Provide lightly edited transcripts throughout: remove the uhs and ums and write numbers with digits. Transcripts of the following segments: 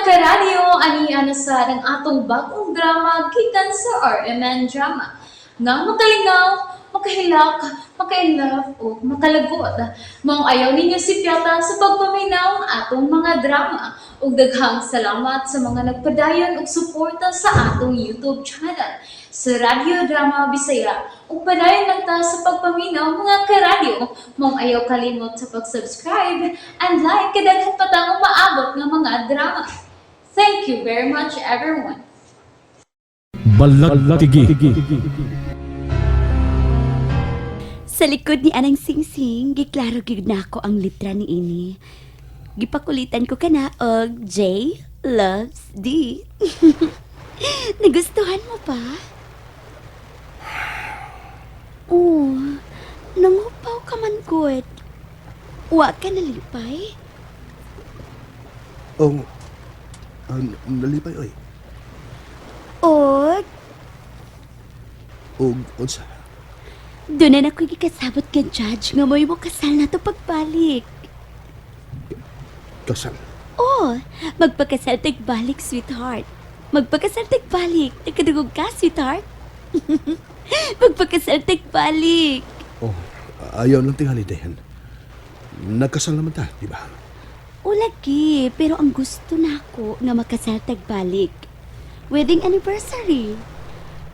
Karadyo, ani ana sa ang atong bagong drama gikan sa RMN Drama. Nga makalingaw, makahilak, maka-inlove o makalagot. Maong ayaw ninyo sipyata sa pagpaminaw ang atong mga drama. Ug daghang salamat sa mga nagpadayon og suporta sa atong YouTube channel sa Radyo Drama Bisaya. Ug padayon lang ta sa pagpaminaw, mga karadyo. Maong ayaw kalimot sa pag-subscribe and like kay daghan pa tang umaabot nga mga drama. Thank you very much, everyone. Balagtigi. Sa likod ni Anang Singsing, giklaro gid nako ang litra ni ini. Gipakulitan ko kana og J loves D. Nagustuhan mo pa? Oh, nangupaw ka man gud. Wa ka nalipay? Oh, nalipay oy. Og Og unsa? doon na ako'y gikasabot kay judge nga mo'y mo kasal na to pagbalik. Kasal. Oh, magpakasal tagbalik, sweetheart. Magpakasal tagbalik. Nagkadugog ka, sweetheart. Magpakasal tagbalik. Oh, ayaw lang tingali dayan. Nagkasal naman ta, di ba? O lagi, pero ang gusto na ako nga makasal tagbalik. Wedding anniversary.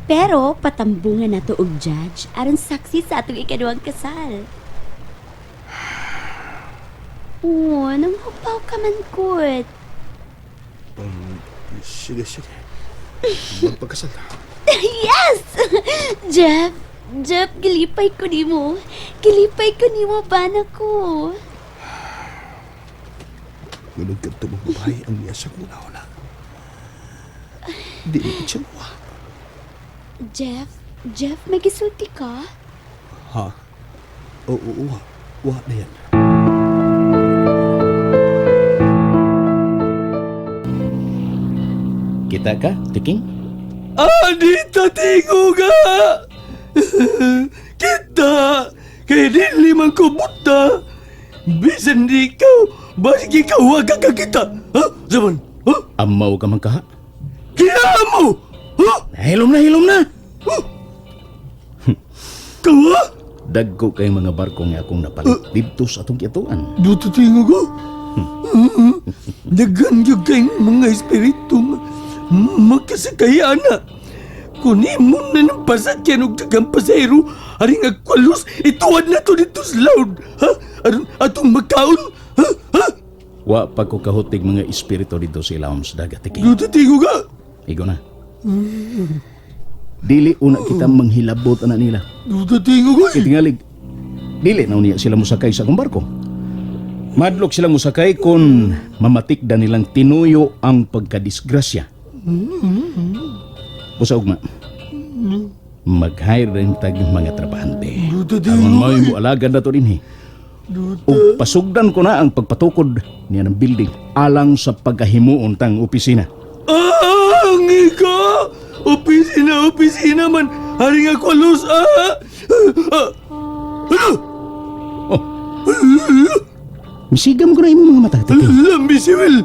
Pero patambungan na to og judge aron saksi sa atong ikaduhang kasal. Oh, nanghupaw ka man good. Sige, sige. Magpagkasal ta. Yes! Jeff, Jeff, gilipay ko nimo. Gilipay ko nimo, bana ko. Ngunod ka mong babae ang niya sa una-una. Di mo siya mawa. Jeff, Jeff, may gisulti ka? Ha? Oo, oo, wa. Wa na yan. Kita ka, Tiking? Anita tinguga! Kita! Kay dili man ko buta! Bisan di ikaw, basig ikaw wag ka kita! Ha? Zaman? Ha? Amaw ka man kaha. Kinamo! Ha? Hilom na, hilom na! Kawa? Dagko kay mga barko nga akong napalit didto sa atong kiatuan. Buta tinguga? Dagan gyud kay mga espiritu nga makasakay ana. Kung imo na ng pasakyan og daghang pasahero, ari nga kwalos, ituwad na to dito sa loud. Ha? Aron atong makaon? Ha? Ha? Wa pa ko kahutig mga espiritu dito sa ilawom sa dagat, Tiking. Buta tinguga! Igo na. Dili una kita manghilabot ana nila. Buta tinguga! Kay tingalig, dili na unya sila mosakay sa akong barko. Madlok sila mosakay kung mamatikda nilang tinuyo ang pagkadisgrasya. Busa ugma, mag-hire rin tag mga trabahante. Buta Aron may mo alagad na to dinhi. Ug pasugdan ko na ang pagpatukod niya ng building alang sa pagkahimuon tang opisina. Ah, ang ika! Opisina, opisina man! Hari nga kwalos, ah! Ah! Ano? Oh. Misigam ko na imong mga mata, Tiking. Ala, Miss Will!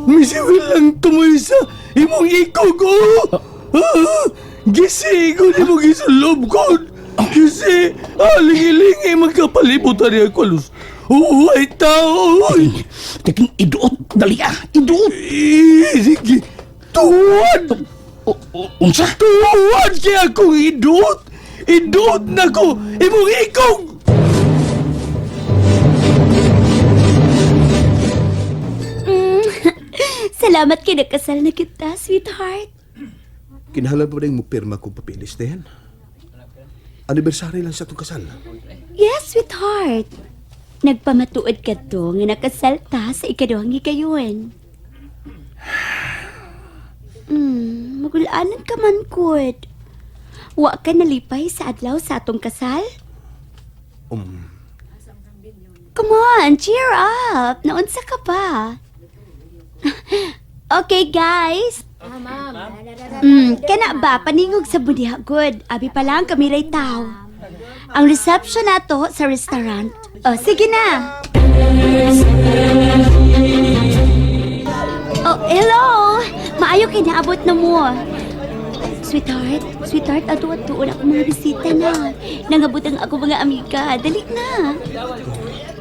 Miss Will lang tumoy sa imong ikog, oh! Ah, gisi ko ni mo gisulob ko! Gisi! Ah, lingi-lingi magkapalibot hari nga kwalos! Oo, ay tao! Oy! Tiking, iduot, dali ah, iduot. Eh, sige! Tuwad! Unsa? Tuwad kaya akong iduot! Iduot na ko! Imong ikog! Salamat kay nakasal na kita, sweetheart. Kinahanglan pa rin mo pirma kong papilis na yan. Anniversary lang sa itong kasal. Yes, sweetheart. Nagpamatuod ka to nga nakasal ta sa ikaduhang higayon. Magulaanan ka man, good. Wa ka nalipay sa adlaw sa atong kasal? Come on, cheer up. Naunsa ka pa? Okay, guys. Kana ba paningog sa budiha good. Abi pa lang kami ray tao. Ang reception nato sa restaurant. Oh, sige na. Oh, hello. Maayo kay naabot na mo. Sweetheart, sweetheart, ato at tuon ako mga bisita na. Nangabot ang ako mga amiga. Dali na.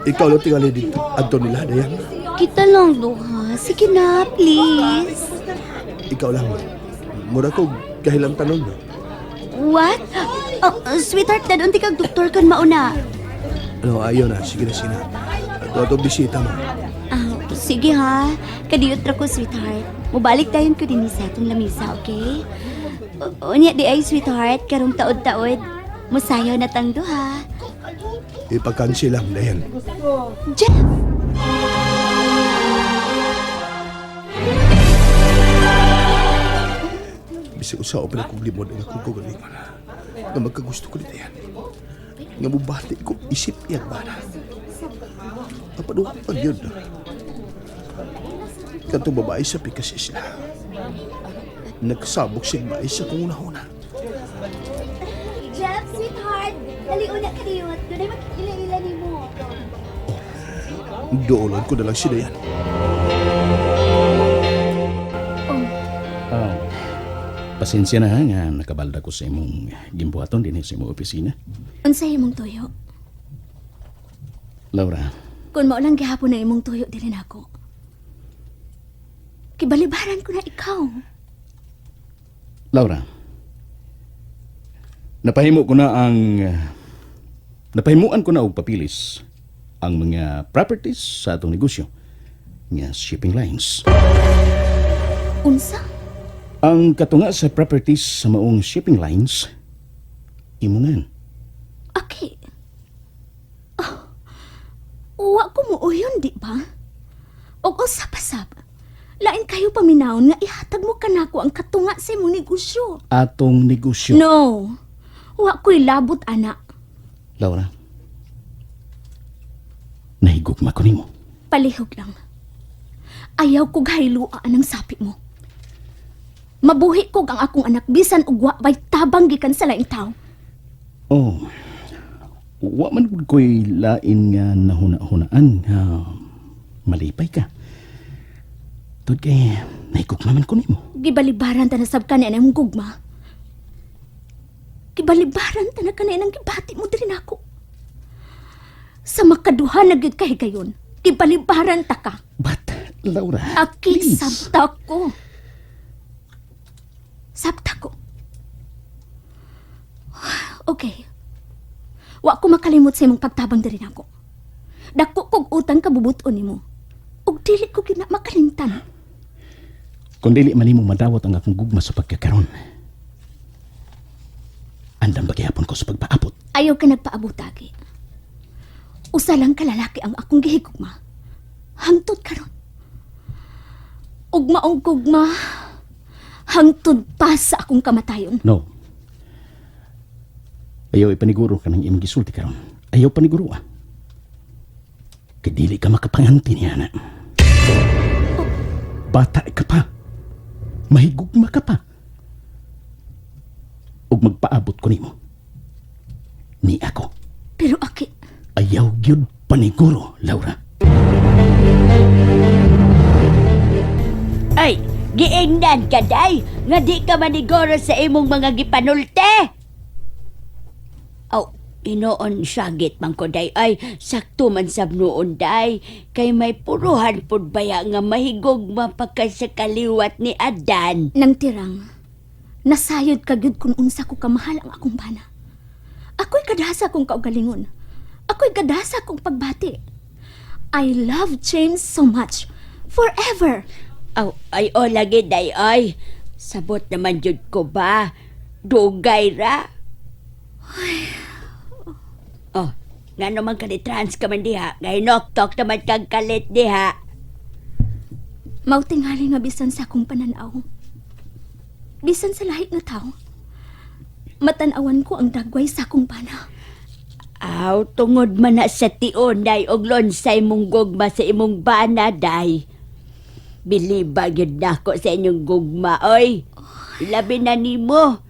Ikaw lang tingali dito. Adto nila, Dayan. Kita lang, duha. Sige na, please. Ikaw lang. Mura ko kahilang tanon. No? What? Oh, sweetheart, dadun ti kag doktor kan mauna. Ano, ayaw na. Sige na, sige na. Ato ato bisita mo. Ah, sige ha. Kadiyot ra ko, sweetheart. Mubalik tayon ko din sa atong lamisa, okay? Unya di ay, sweetheart, karong taod-taod. Musayaw na tang duha. Ipag-cancel lang, Dayan. Jeff! Bisag usa pa na kong limod ang akong kagalingon. Nga magkagusto ko ni Dayan. Nga mubati ko isip iyang bana. Apan wa pa yun. Katong babae sa Pikas Isla. Nagsabok siya babae sa kong una-una. Jeff, sweetheart! Dali una kadiyot. Dunay makikila-ila nimo. Doolon ko na lang si Dayan. Oh. Pasensya na ha nga nakabalda ko sa imong gimbuhaton dinhi sa imong opisina. Unsay imong tuyo? Laura, Kung mao lang gihapon ang imong tuyo dili nako. Kibalibaran ko na ikaw. Laura. Napahimo ko na ang napahimuan ko na og papilis ang mga properties sa atong negosyo nga shipping lines. Unsa? Ang katunga sa properties sa maong shipping lines imungan. Aki. Oh, uwa ko mo uyon, di ba? Og usap-asap. Lain kayo paminawon nga ihatag mo kanako ang katunga sa imong negosyo. Atong negosyo. No. Wa ko'y labot, ana. Laura. Nahigugma ko nimo. Palihog lang. Ayaw ko gahayloaan ang sapi mo. Mabuhi ko ang akong anak bisan og wa bay tabang gikan sa laing tao. Oh. Wa man gud ko'y lain nga nahuna-hunaan nga malipay ka. Tud kay nahigugma man ko nimo. Gibalibaran ta na sab kani ang gugma. Gibalibaran ta na kani ang gibati mo diri nako. Sa makaduha na gyud kahigayon, gibalibaran ta ka. But Laura, Aki, please. sabta ko. Sabta ko. Okay. Wa ko makalimot sa imong pagtabang diri nako. Dako kog utang kabubuton nimo. Ug dili ko gina makalimtan. Kung dili man nimo madawat ang akong gugma sa pagkakaron. Andam ba gihapon ko sa pagpaabot? Ayaw ka nagpaabotagi. Usa lang ka lalaki ang akong gihigugma. Hangtod karon. Ug maong gugma, hangtod pa sa akong kamatayon. No. Ayaw ipaniguro ka ng imong gisulti karon. Ayaw paniguro ah. Kay dili ka makapanganti niya na. Bata ka pa. Mahigugma ka pa. Ug magpaabot ko nimo. Ni ako. Pero aki, Ayaw gyud paniguro, Laura. Ay, giingnan ka day, nga di ka maniguro sa imong mga gipanulte. Aw, inoon syagit man ko day ay, sakto man sab noon day, kay may puruhan pud baya nga mahigog mapakay sa kaliwat ni Adan. nang tirang, nasayod ka gyud kung unsa ko kamahal ang akong bana. Ako'y kadasa kong kaugalingon. Ako'y kadasa kong pagbati. I love James so much. Forever. Aw, ay o lagi day ay, sabot naman jud ko ba, dugay ra. Oh, nga naman ka ni trans ka man diha, ngay noktok naman kang kalit diha. Mautingali nga bisan sa akong pananaw. Bisan sa lahi nga tao. Matanawan ko ang dagway sa akong bana. Aw, tungod man na sa tion, day, og lonsay mong gugma sa imong bana, day. Biliba gyud nako sa inyong gugma, oy. Labi na nimo.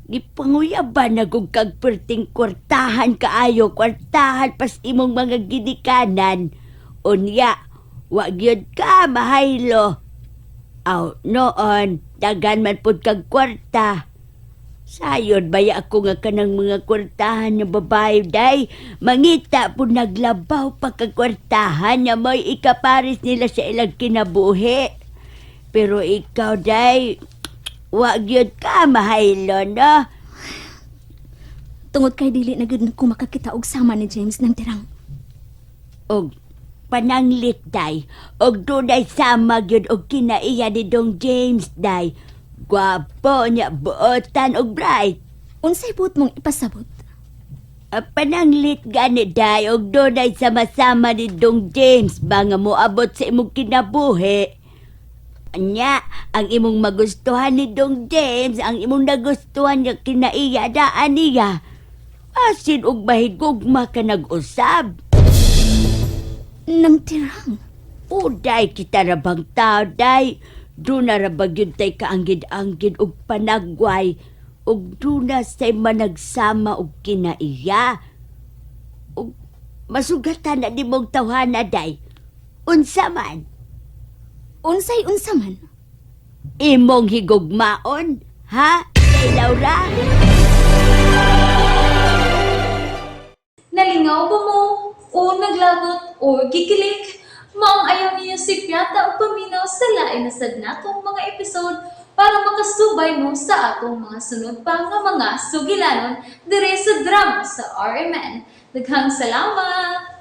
Gipanguyaban na gug kag perting kwartahan kaayo, kwartahan pas imong mga gidikanan. Unya, wa gyud ka mahaylo. Aw, noon, dagan man pud kag kwarta. Sayon baya ako nga kanang mga kwartahan nga babae, day. Mangita po naglabaw pagkakwartahan nga mo'y ikapares nila sa ilang kinabuhi. Pero ikaw, day, wag yun ka mahaylo, no? Tungod kay dili na gud ko makakita og sama ni James ng tirang. Og pananglit, day. Og dunay sama gyud og kinaiya ni Dong James, day. Gwapo niya, buotan og bright. Unsay buot mong ipasabot? Ah, pananglit gani day og dunay sama-sama ni Dong James ba nga moabot sa imong kinabuhi. Anya, ang imong magustuhan ni Dong James, ang imong nagustuhan nga kinaiya daan niya. Asin og mahigugma ka nag-usab. Nang tirang. Uday kita ra bang tao, day. Duna ra ba gyud tay kaanggid-anggid og panagway ug duna say managsama og kinaiya. Ug masugatan na nimong tawhana, day. Unsa man Unsay unsa man? Imong higugmaon, ha? Day Laura? Nalingaw ba mo? O naglagot o gikilig? Maong ayaw niyo si Piata o paminaw sa lain na sad natong mga episode para makasubay mo sa atong mga sunod pa nga mga sugilanon dire sa drama sa RMN. Daghang salamat!